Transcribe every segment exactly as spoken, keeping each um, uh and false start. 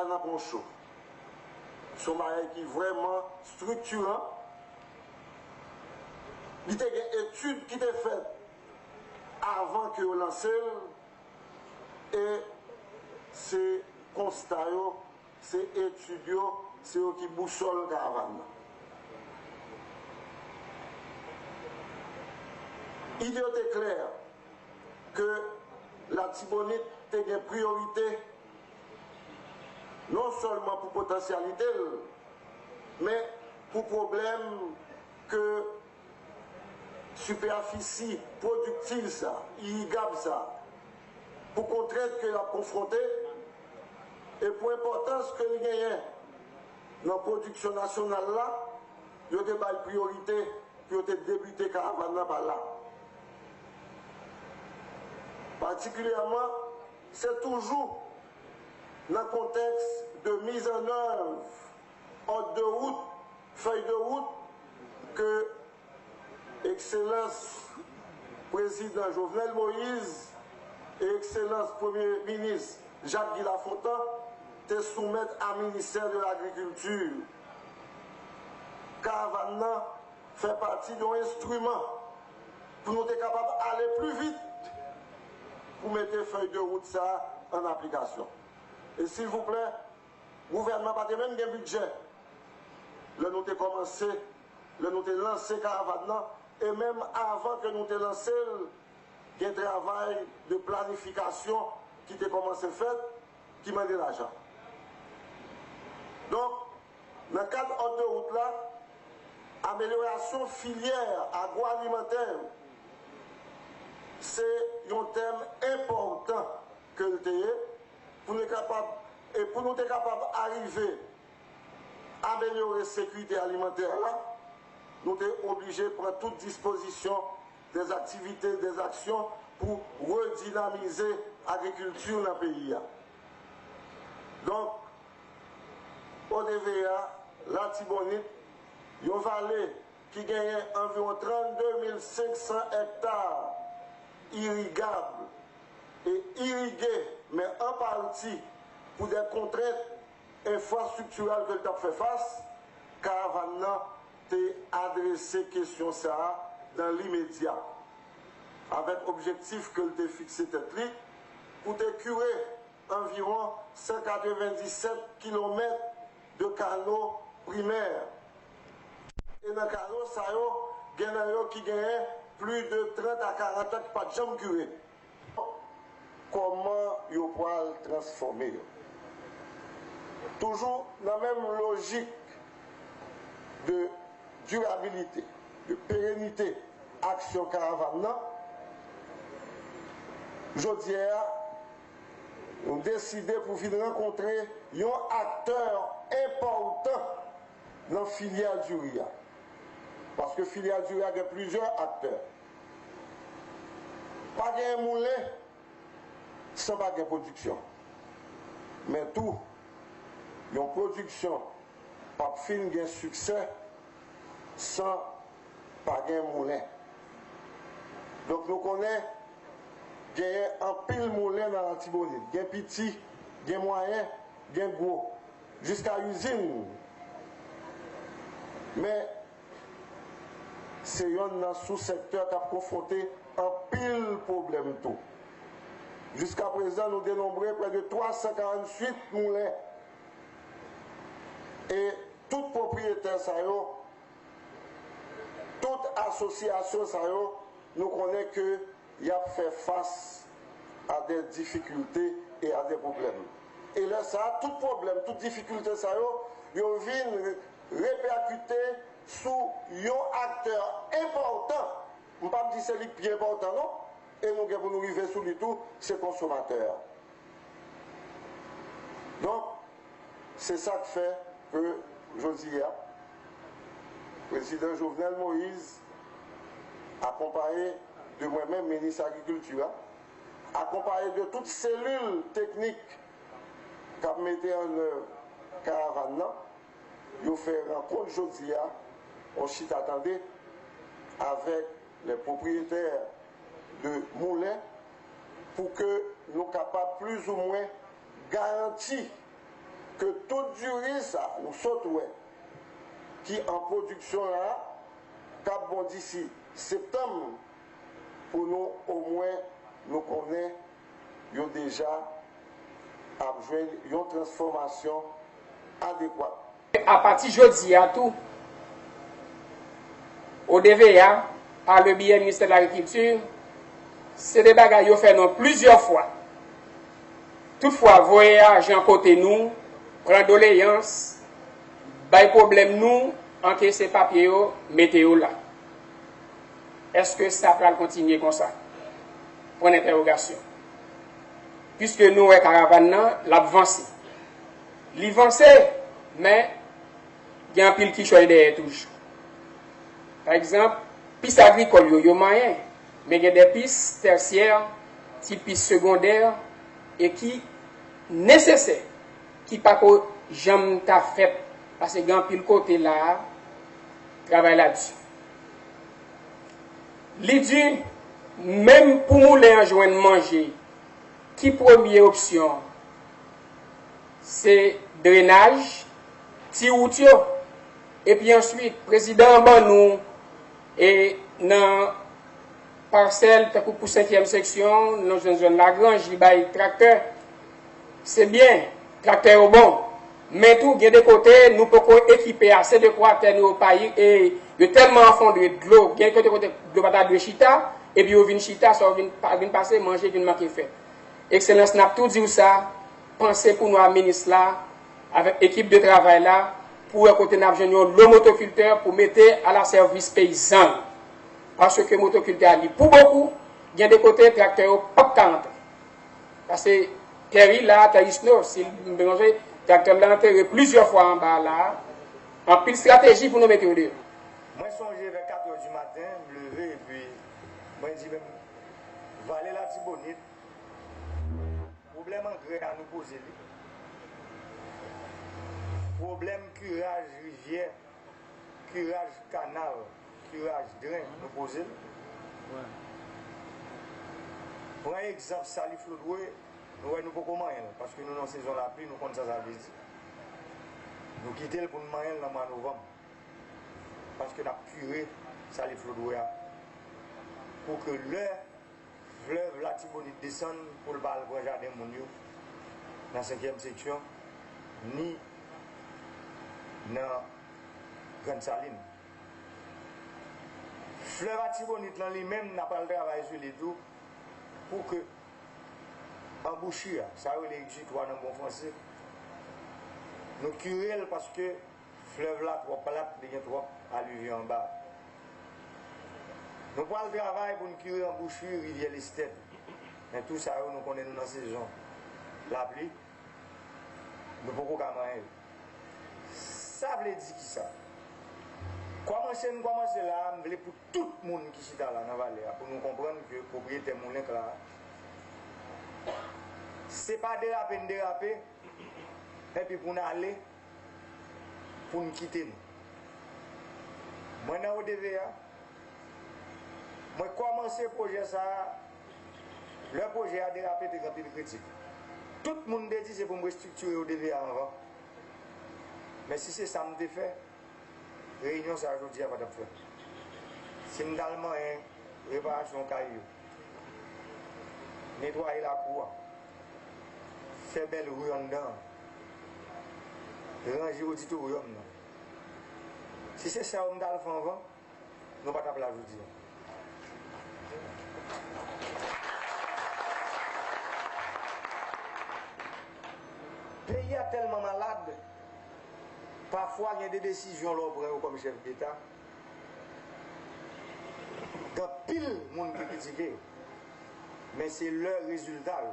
Nan Poncho. Se yon bagay ki vrèman estriktiran. Li te gen etid ki te fèt avan ke yo lanse l, e se konsta yo, se etid yo, se yo ki bousòl karavàn nan. Ide yo te klè ke Latibonit te gen priyorite non sèlman pou potansyalite l, men pou pwoblèm ke sipèfisi pwodiktiv sa, irigab sa, pou kontrent ke l ap konfwonte, e pou enpòtans ke li genyen nan pwodiksyon nasyonal la, yo te bay priyorite pou yo te debite karavàn nan pa la. Patikilyèman, se toujou nan kontèks de mise en œuvre ordre de route, feuille de route ke Ekselans Prezidan Jovenel Moïse e Ekselans Premye Minis Jacques Guy Lafontant te soumèt a Ministè de Lagrikilti. Karavàn nan fè pati de yon enstriman pou nou te kapab ale pli vit pou mete fèy de wout sa a an aplikasyon. E silvouplè, gouvènman pa te menm gen bidjè lè nou te kòmanse, lè nou te lanse karavàn nan, e menm avan ke nou te lanse l, gen travay de planifikasyon ki te kòmanse fèt, ki mande lajan. Donk, nan kad òd de wout la, amelyorasyon filyè agwoalimantè yo, se yon tèm enpòtan ke l te ye, pou nou kapab, e pou nou te kapab arive amelyore sekirite alimantè la, nou te oblije pran tout dispozisyon, des activités, des actions pou redinamize agrikilti nan peyi a. Donk, O D V A, Latibonit, yon vale ki genyen anviwon trannde mil senk san ekta irigab e irige, men an pati pou de kontrent enfrastriktirèl ke l t ap fè fas, karavàn nan te adrese kesyon sa a dan limedya, avèk objektif ke l te fikse tèt li pou te kire anviwon san katrevenndisèt kilomèt de kano primè. E nan kano sa yo, gen nan yo ki genyen plis de trant a karant an ki pa t janm kire. Kòman yo pral transfòme yo? Toujou nan menm lojik de dirabilite, de perenite aksyon karavàn nan, jodi a, nou deside pou vin rankontre yon aktè enpòtan nan filyè diri a. Paske filyè diri a gen plizyè aktè. Pa gen moulen san pa gen pwodiksyon. Men tou, yon pwodiksyon p ap fin gen siksè san pa gen moulen. Donk, nou konnen genyen anpil moulen nan Latibonit. Gen piti, gen mwayen, gen gwo, jiska izin. Men, se yonn nan sou-sektè k ap konfwonte anpil pwoblèm tou. Jiska prezan, nou denonbre prè de twa san karanntuit moulen. E tout pwopriyetè sa yo, tout asosyasyon sa yo, nou konnen ke y ap fè fas a de difikilte e a de pwoblèm. E lè sa a, tout pwoblèm, tout difikilte sa yo, yo vin repèkite sou yon aktè enpòtan. M p ap di se li k pi enpòtan, non. E nou gen pou nou rive sou li tou, se konsomatè a. Donk, se sa k fè ke jodi a, Prezidan Jovenel Moïse, akonpaye de mwen menm, minis agrikilti a, akonpaye de tout selil teknik k ap mete an èv karavàn nan, yo fè rankont jodi a, yon chita tande avèk les propriétaires de moulen pou ke nou kapab plizoumwen garanti Ke tout diri sa nou sot wè ki an pwodiksyon la, k ap bon disi septanm, pou nou omwen nou konnen yo deja ap jwenn yon transfòmasyon adekwat. Apati jodi a tou, O D V A, pa le biyè Ministè de Lagrikilti, se de bagay yo fè nou plizyè fwa. Toutfwa, voye ajan kote nou, pran doleyans, bay pwoblèm nou, ankese papye yo, mete yo la. Èske sa pral kontinye konsa? Pwen dentèwogasyon. Piske nou wè karavàn nan, l ap vanse. Li vanse, men gen anpil kichòy dèyè toujou. Pa egzanp, pis agrikòl yo, yo manyen, men gen de pis tèsyè, ti pis segondè, e ki nesesè, ki pako janm ta fèt, paske gen anpil kote la a, travay la di. Li di, menm pou moulen an jwenn manje, ki premye opsyon? Se drenaj, ti wout yo. Epi answit, prezidan an ban nou, e nan pasèl, tankou pou senkyèm seksyon, nan zòn, zòn Lagranj, li bay traktè. Se byen, traktè yo bon. Men tou, gen de kote, nou poko ekipe ase de kwa, tè nou yo pa, e, yo tèlman anfondre dlo, gen kote kote dlo pa ta dwe chita, epi yo vin chita, sa yo vin, pa, vin pase, manje vin manke fèt. Ekselans, n ap tou di w sa, panse pou nou a minis la, avèk ekip de travay la, pou wè kote n ap jwenn yon lo motokiltè pou mete a la sèvis peyizan. Paske motokiltè a li pou bokou, gen de kote traktè yo p ap ka antre. Paske tè ri la, tè isno, si m bezwen, traktè m la antere plizyè fwa anba la, anpil estrateji pou nou mete yo deyò. Mwen sonje vè katrè di maten, m leve epi mwen di menm vale Latibonit, pwoblèm angrè a nou poze li. Pwoblèm kiraj rivyè, kiraj kanal, kiraj dren, nou poze l. Pran egzanp Saliflodwe, nou wè nou poko manyen l, paske nou nan sezon lapli, nou konn sa sa vle di. Nou kite l pou n manyen l nan mwa novanm. Paske n ap kire Saliflodwe a. Pou ke lè flèv Latibonit desann pou l pa al pran jaden moun yo nan senkyèm seksyon, ni nan Grann Salin. Flèv Latibonit lan li menm, n ap al travay sou li tou pou ke anbouchi a, sa yo rele egzitwa nan bon franse, nou kire l paske flèv la twò plat, li gen twòp alivyon anba. Nou pral travay pou n kire anbouchi rivyè Lestèt. Men tou sa yo, nou konnen nou nan sezon lapli, nou poko ka manyen yo. Sa vle di kisa? Kòmanse n kòmanse la a, m vle pou tout moun ki chita la nan vale a, pou nou konprann ke pwopriyetè moulen k la a, se pa derape n derape, enpi pou n ale, pou n kite nou. Mwen nan O D V A, mwen kòmanse pwojè sa a, lè pwojè a derape te gen anpil kritik. Tout moun te di se pou m restriktire O D V A anvan. Men si se sa m te fè, reyinyon sa a jodi a pa t ap fèt. Si m t al manyen reparasyon kay yo, netwaye lakou a, fè bèl ri anndan an, ranje oditoryòm nan. Si se sa yo m t al fè anvan, nou pa t ap la jodi a. Peyi a tèlman malad, pafwa gen de desizyon lè w pran yo kòm chèf deta, gen anpil moun ki kritike yo. Men se lè rezilta yo.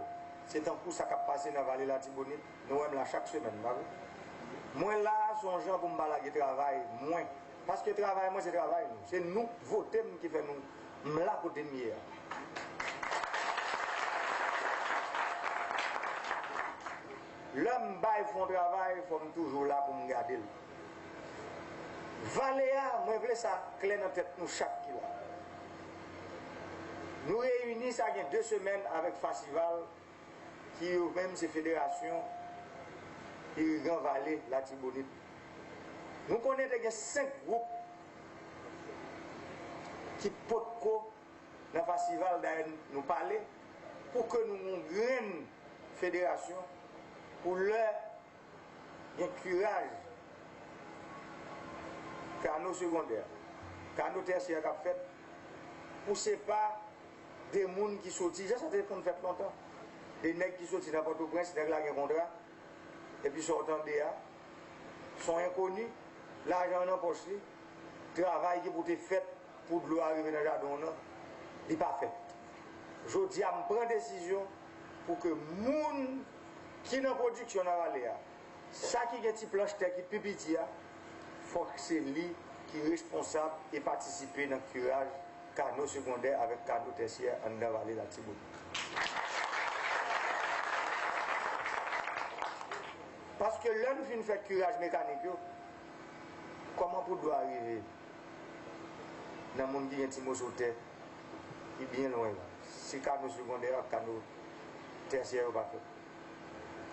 Se tankou sa k ap pase nan Vale Latibonit, nou wè m la chak semèn, pa vre? Mwen la a se yon jan pou m pa lage travay mwen. Paske travay mwen se travay nou. Se nou k vote m ki fè nou m la kote m ye a. Lè m bay fon travay, fò m toujou la pou m gade l. Vale a, mwen vle sa klè nan tèt nou chak ki la. Nou reyini sa gen de semèn avèk Fasival, ki yo menm se federasyon Irigan Vale Latibonit. Nou konnen te gen senk gwoup ki potko nan festival, dayè nou pale pou ke nou yon grenn federasyon pou lè gen kiraj kano segondè, kano tèsyè k ap fèt pou se pa de moun ki soti, jan sa te konn fèt lontan, de nèg ki soti nan Pòtoprens, nèg la gen kontra, epi sa w tande a, s on enkoni, lajan an nan pòch li, travay ki pou te fèt pou dlo a rive nan jaden w nan, li pa fèt. Jodi a, m pran desizyon pou ke moun ki nan pwodiksyon nan vale a, sa ki gen ti planch tè ki pi piti a, fòk se li ki responsab e patisipe nan kiraj kano segondè avèk kano tèsyè anndan vale Latibonit. Paske lè n fin fè kiraj mekanik yo, kòman pou dlo a rive nan moun ki gen ti moso tè ki byen lwen, si kano segondè ak kano tèsyè yo pa fèt?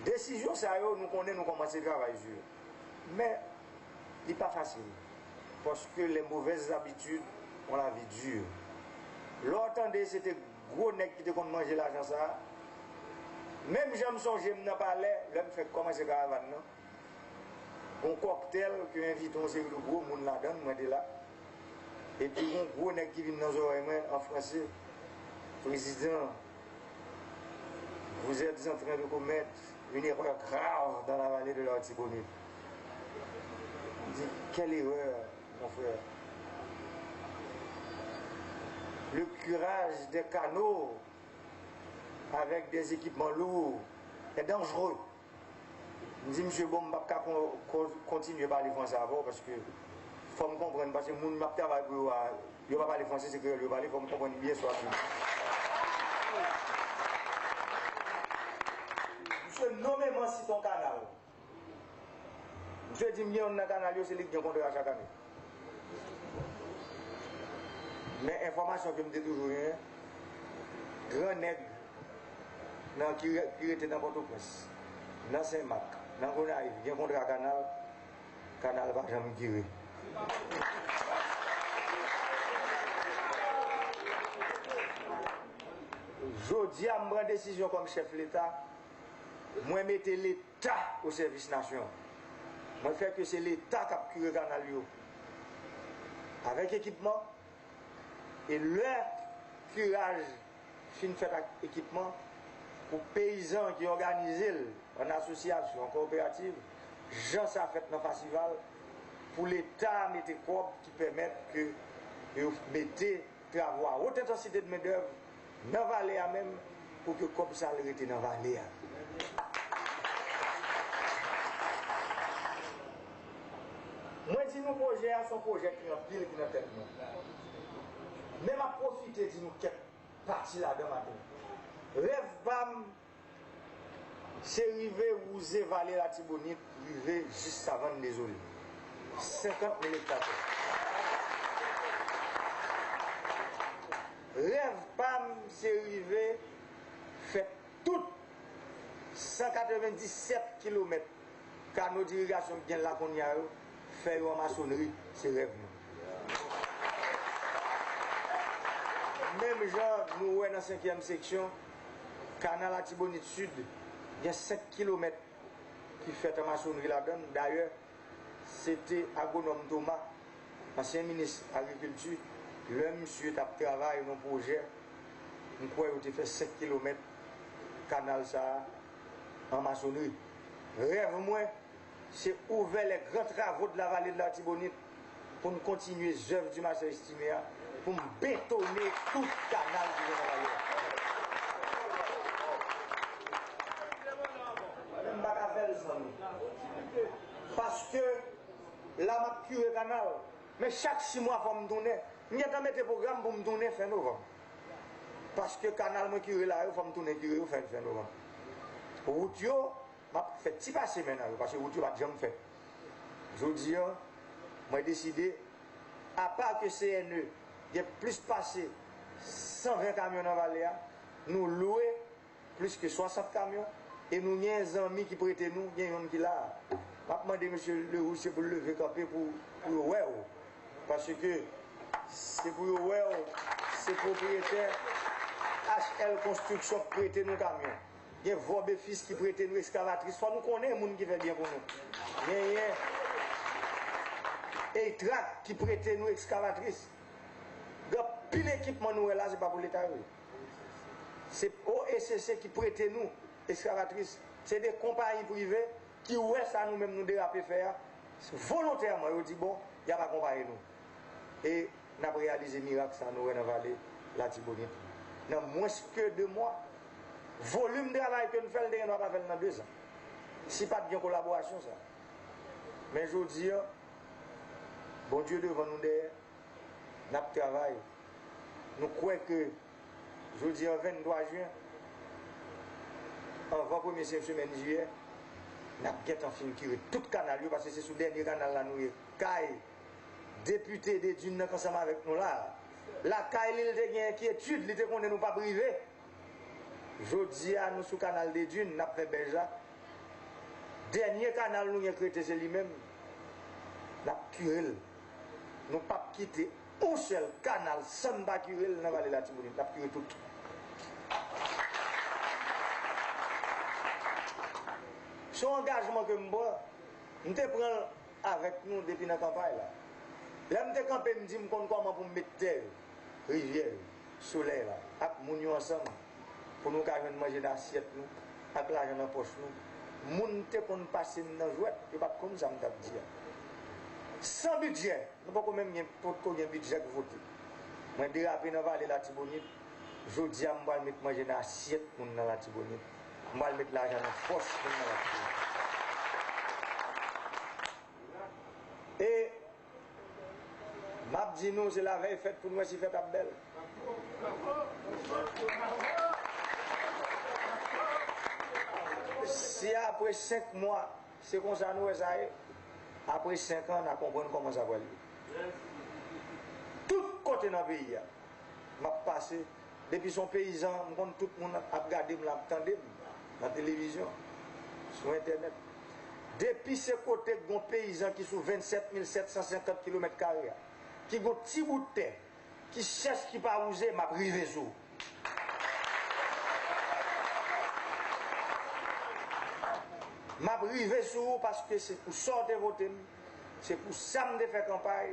Desizyon sa yo, nou konnen nou kòmanse travay sou yo. Men, li pa fasil. Paske les mauvaises habitudes ont la vie dure. Lè w tande se te gwo nèg ki te konn manje lajan sa a, menm jan m sonje m nan palè, lè m fèk kòmanse karavàn nan, gon kòktèl ke envite yon seri de gwo moun ladan l, mwen te la. Epi gon gwo nèg ki vin nan zòrèy mwen an franse, Président, vous êtes en train de commettre une erreur grave dans la vallée de l'Artibonite. M di, quelle erreur, mon frère? Le curage des canaux avec des équipements lourds est dangereux. M di, "Misye, bon, m p ap ka kon- kon- kontinye pale franse avè w, paske fò m konprann, paske moun m ap travay pou yo a, yo pa pale franse, se kreyòl yo pale, fò m konprann byen sa w ap di m." Misye nonmen m an sit yon kanal. Misye di m gen youn nan kanal yo, se li ki gen kontra chak ane. Men enfòmasyon ke m te toujou genyen, gran nèg nan ki, ki rete nan Pòtoprens, nan Senmak, nan Gonayiv, gen kontra kanal, kanal pa janm kire. Jodi a, m pran desizyon kòm chèf Leta, mwen mete Leta o sèvis nasyon. Mwen fè ke se Leta k ap kire kanal yo avèk ekipman. E lè kiraj fin fèt ak ekipman, pou peyizan ki òganize l an asosyasyon, an kowoperativ, jan sa fèt nan festival, pou Leta mete kòb ki pèmèt ke yo mete travaux à haute intensité de main d'œuvre nan vale a menm, pou ke kòb sa al rete nan vale a. Mwen di nou pwojè a se yon pwojè ki anpil ki nan tèt mwen. Men m ap pwofite di nou kèk pati ladan maten. Rèv pa m, se rive wouze vale Latibonit, rive jis Savann Dezole. Senkant mil ekta tè. Rèv pa m, se rive fè tout san katrevenndisèt kilomèt kano dirigasyon ki gen la kounye a yo, fè yo an masonri, se rèv mwen. Menm jan nou wè nan senkyèm seksyon, kanal Latibonit Sid, gen senk kilomèt ki fèt an masonri ladan l. Dayè, se te agwonòm Thomas, ansyen minis agrikilti, lè misye t ap travay nan pwojè, m kwè yo te fè senk kilomèt kanal sa a an masonri. Rèv mwen, se ouvè les grands travaux de la vallée de l'Artibonite pou n kontinye zèv Dumarsais Estimé a, pou m betone tout kanal ki gen nan vale a. Men m pa ka fè l, zanmi. Paske la m ap kire kanal. Men chak sis mwa fò m tounen. M gentan mete pwogram pou m tounen fen novanm. Paske kanal mwen kire la yo, fò m tounen kire yo fen, fen novanm. Wout yo, m ap fè ti pase men nan yo, paske wout yo pa t janm fèt. Jodi a, mwen deside, apa ke C N E gen plis pase san ven kamyon nan vale a, nou lwe plis ke swasant kamyon, E nou gen zanmi ki prete nou, gen yonn ki la. M ap mande mesye Leroux se pou l leve kanpe pou, pou yo wè w. Paske se pou yo wè w, se pwopriyetè H L Konstriksyon k prete nou kamyon. Gen Vòbefis ki prete nou ekskavatris. Fò nou konnen moun ki fè byen pou nou. Genyen Eytrak ki prete nou ekskavatris. Gen anpil ekipman nou wè la, se pa pou Leta yo ye. Se O E C C ki prete nou ekskavatris. Se de konpayi prive ki wè sa nou menm nou derape fè a. Volontèman, yo di, bon, y ap akonpaye nou. E n ap reyalize mirak sa nou wè nan vale Latibonit. Nan mwens ke de mwa, volim travay ke n fè, n te gen dwa pa fè l nan dezan. Si pa t gen kolaborasyon sa. Men jodi a, Bondye devan nou dèyè, n ap travay. Nou kwè ke jodi a, venntwa jen, anvan premye semèn jiyè, n ap gentan fin kire tout kanal yo, paske se sou dènye kanal la nou ye. Kay depite Dedune nan k ansanm avèk nou la. Lakay li, li te gen enkyetid, li te konnen nou p ap rive. Jodi a, nou sou kanal Dedune, n ap fè bèj la. Dènye kanal nou gen k rete, se li menm. N ap kire l. Nou p ap kite yon sèl kanal san n pa kire l nan vale Latibonit. N ap kire tout. Se yon angajman ke m pran. M te pran l avèk nou depi nan kanpay la. Lè m te kanpe, m di m konn kòman pou m met tè yo, rivyè yo, solèy la, ak moun yo ansanm, pou nou ka jwenn manje nan asyèt nou, ak lajan nan pòch nou. Moun te konn pase m nan jwèt, yo pa t konn sa m t ap di a. San bidjè, nou poko menm gen, potko gen bidjè k vote. Mwen derape nan vale Latibonit, jodi a m pral met manje nan asyèt moun nan Latibonit. M pral met lajan nan pòch moun nan Latibonit. E m ap di nou, se lavèy fèt pou n wè si fèt ap bèl. Si apre senk mwa, se konsa nou wè sa ye, apre senk an, n a konprann kòman sa pral ye. Tout kote nan peyi a, m ap pase, depi se yon peyizan, m konn tout moun ap gade m, l ap tande m nan televizyon, sou entènèt. Depi se kote k gon peyizan ki sou vennsèt mil sèt san senkant kilomèt kare a, ki gon ti bout tè, ki chèch, ki pa wouze, m ap rive sou ou. M ap rive sou ou paske se pou sa w te vote m, se pou sa m te fè kanpay,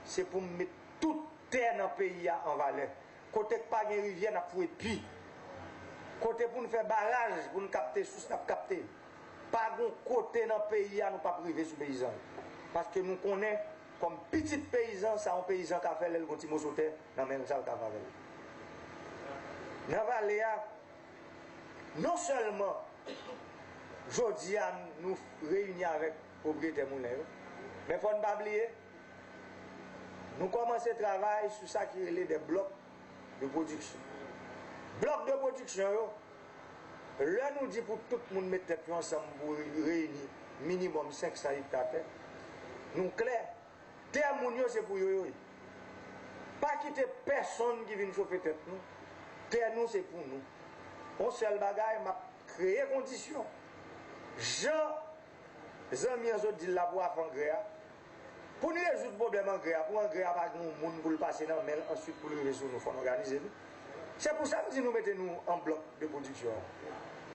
se pou m met tout tè nan peyi a an valè. Kote k pa gen rivyè, n ap foure pi. Kote pou n fè baraj, pou n kapte sous, n ap kapte. Pa gon kote nan peyi a nou p ap rive sou peyizan yo. Paske nou konnen, kòm pitit peyizan, sa yon peyizan ka fè lè l gon ti moso tè nan men l, sa l ka fè avè l. Nan vale a, non sèlman jodi a nou reyini avèk pwopriyetè moulen yo, men fò n pa bliye, nou kòmanse travay sou sa ki rele de blòk de pwodiksyon. Blòk de pwodiksyon yo, lè nou di pou tout moun met tèt yo ansanm pou reyini minimòm senk san ekta tè, nou klè, tè moun yo se pou yo yo ye. Pa kite pèsonn ki vin chofe tèt nou. Tè nou se pou nou. Yon sèl bagay, m ap kreye kondisyon. Jan zanmi an sot di l la pou afè angrè a, pou n rezoud pwoblèm angrè a, pou angrè a pa gen yon moun pou l pase nan men l answit pou l rive sou nou, fò n òganize nou. Se pou sa m di nou mete nou an blòk de pwodiksyon an.